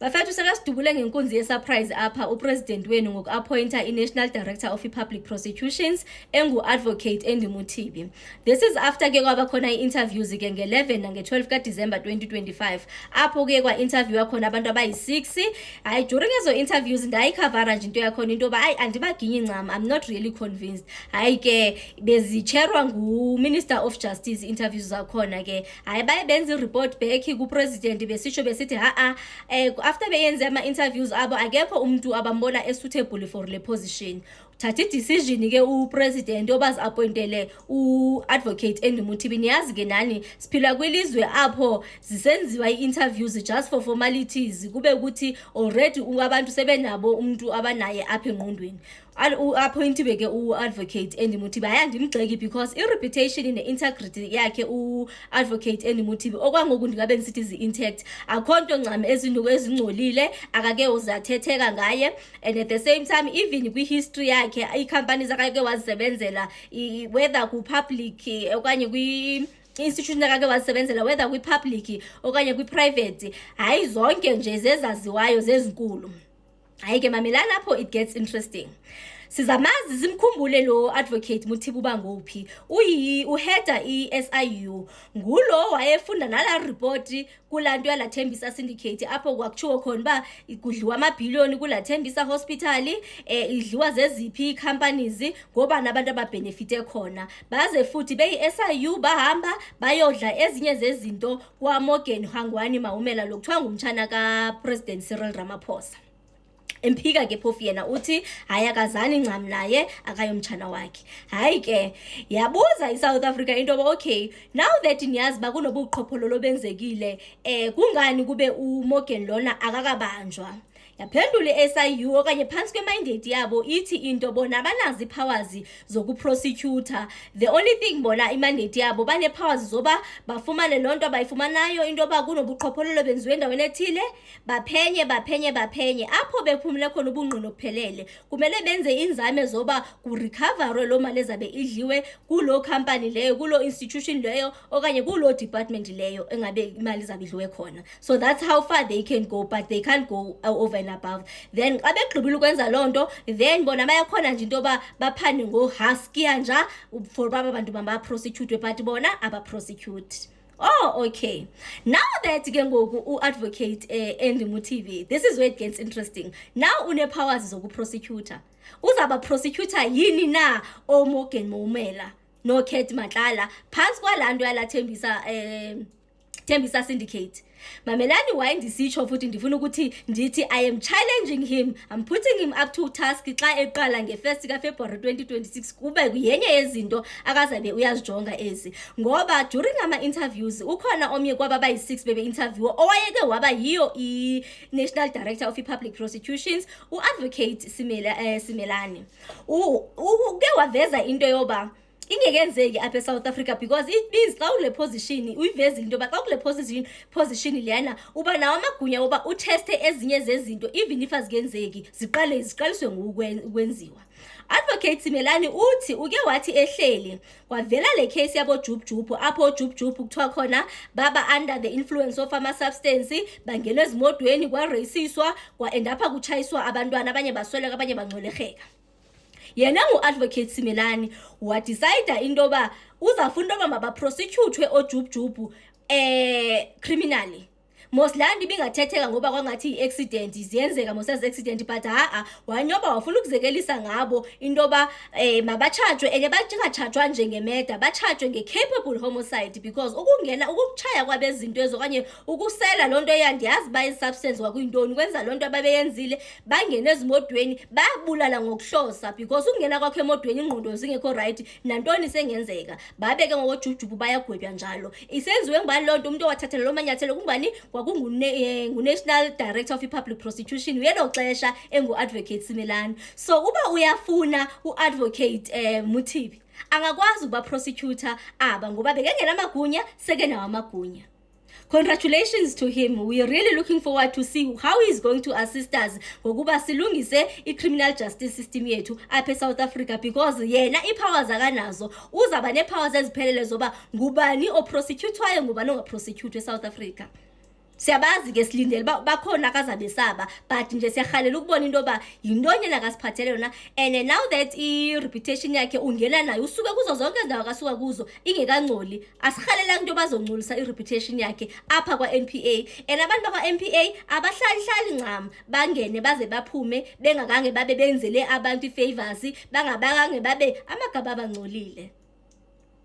Bafethu, sekasidubule ngenkunzi ye-surprise apha upresident wenu ngoku-appointa i-National Director of i-Public Prosecutions engu-Advocate Andy Mothibi. This is after ke kwaba khona i-interviews ke nge-11 nange-12 kaDisemba 2025, apho kuye kwa-interviewa khona abantu abayi-6. Hayi, during ezo interviews ndayikhavara nje into yakhona, into yoba hayi, andibaginyi ncam, I'm not really convinced. Hayi ke, bezicherwa ngu-Minister of Justice interviews zakhona ke. Hayi, baye benza i-report back kupresident, besitsho besithi ha-a, after beyenze ama-interviews abo, akekho umntu abambona e-suitable for le position. Thatha i-decision ke upresident obazi-appointele u-Advocate Andy Mothibi. Niyazi ke nani, siphila kwilizwe apho zisenziwa ii-interviews just for formalities, kube ukuthi already abantu sebenabo umntu abanaye apha engqondweni. U-appointiwe ke u-Advocate Andy Mothibi. Hayi, andimgxeki because i-reputation ne-integrity yakhe u-Advocate Andy Mothibi okwangoku ndingabe ndisithi zi-intact. Akho nto ncam ezingcolile akake uzathetheka ngaye, and at the same time, even kwi-history yakhe, ii-companies akake wazisebenzela, whether ku-public okanye kwi institution akake wazisebenzela, whether kwi-public okanye kwi-private, hayi, zonke nje zezaziwayo, zezinkulu. Hayi ke, mamelani apho it gets interesting. Sizamazi, simkhumbule lo Advocate Mothibi uba nguphi. Uyi uheada i-SIU, ngulo wayefunda nala report kulaa nto yala Thembisa Syndicate, apho kwakutshiwo khona uba kudliwa amabhiliyoni kulaa Thembisa Hospital, idliwa zeziphi ii-companies, ngobani abantu ababhenefite khona. Baze futhi beyi-SIU bahamba bayodla ezinye zezinto kwaMorgan Hlangwani Maumela, lo kuthiwa ngumtshana kaPresident Cyril Ramaphosa. Emphika ke phofu yena, uthi hayi, akazani ncam naye, akayomtshana wakhe. Hayi ke, yabuza iSouth Africa into yoba okay, now that niyazi uba kunobuqhophololo obenzekile, kungani kube uMorgan lona akakabanjwa? Yaphendula i-SIU, okanye phantsi kwemandate yabo, ithi into bona abanazo ii-powers zokuprosecuta. The only thing bona, imandate yabo, banee-powers zoba bafumane loo nto abayifumanayo, into yoba kunobuqhophololo benziwe endaweni ethile, baphenye, baphenye, baphenye. Apho bephumile khona ubungqina obuphelele, kumele benze iinzame zoba kurekhavarwe loo mali ezabe idliwe kuloo khampani leyo, kuloo institution leyo, okanye kuloo department leyo engabe imali izabe idliwe khona. So that's how far they can go, but they can't go over and above. Then xa begqibile ukwenza loo nto, then bona bayakhona nje into yoba baphande ngohaskiya nja for uba aba bantu mabaprosecutwe, but bona abaprosecute. Oh, okay. Now that ke ngoku u-Advocate Andy Mothibi, this is where it gets interesting. Now une-powers zokuprosecutor. Uzaba prosecutor yini na oMorgan Maumela noCat Matlala phantsi kwalaa nto yalaa Thembisa Syndicate? Mamelani, why ndisitsho futhi ndifuna ukuthi ndithi I am challenging him, I'm putting him up to task xa eqala nge-1 kaFebruwari 2026, kube yenye yezinto akazabe uyazijonga ezi, ngoba during ama-interviews ukhona omnye kwaba bayi-6 bebe-interviewa owayeke waba yiyo i-National Director of i-Public Prosecutions, u-Advocate Simelane. Uke waveza into yoba ingekenzeki apha eSouth Africa, because it means xa ukule position, uyivezile into yoba xa ukule position leyana, uba nawo amagunya woba utheste ezinye zezinto, even if azikenzeki, ziqale ziqaliswe ukwenziwa. Advocate Simelane uthi uke wathi ehleli, kwavela le case yabo Jub Jub, apho Jub Jub kuthiwa khona baba under the influence of ama-substance, bangena ezimodweni, kwareyisiswa, kwa-endapha kutshayiswa abantwana, abanye basweleka, abanye bangxwelerheka. Yena ngu-Advocate Simelane wadicida into yoba uzawufuna into yoba mabaprosecuthwe oJubjubhu criminally. Mos laa nto ibingathetheka ngoba kwangathi i-accident ziyenzeka mos ezi accident, but ha-a, wanyoba wafuna ukuzekelisa ngabo into yoba mabatshajwe, and bangatshajwa nje nge-murder, batshajwe nge-capable homicide, because ukungena ukutshaya kwabezinto ezo okanye ukusela loo nto, eyandiyazi uba i-substance kwakuyintoni, kwenza loo nto ababeyenzile, bangene ezimodweni, babulala ngokuhlosa, because ukungena kwakho emodweni ingqondo zingekho right, nantoni sengenzeka. Babe ke ngokojujubu bayagwetywa njalo. Isenziwe ngubani loo nto? Umntu owathathela loo manyathelo kungubani? Kwakungu-National Director of i-Public Prosecution ngelo xesha, engu-Advocate Simelane. So uba uyafuna u-Advocate Mothibi, angakwazi ukuba prosecutor aba, ngoba bekengenamagunya, sekenawo amagunya. Congratulations to him. We are really looking forward to see how he is going to assist us ngokuba silungise i-criminal justice system yethu apha eSouth Africa, because yena ii-powers akanazo, uzawuba nee-powers eziphelele zoba ngubani oprosecutwayo, ngubani ongaprosecutwa eSouth Africa. Siyabazi ke, silindele uba bakhona akazabe saba, but nje siyarhalela ukubona into yoba yintoni yena akasiphathele yona. And now that i-reputation yakhe ungena nayo, usuke kuzo zonke ezi ndawo akasuka kuzo ingekangcoli, asirhalelanga into yoba azongcolisa i-reputation yakhe apha kwa-NPA. And abantu bakwa-NPA abahlalihlali ncam bangene baze baphume bengakange babe benzele abantu ii-favors, bangabakange babe amagama abangcolile.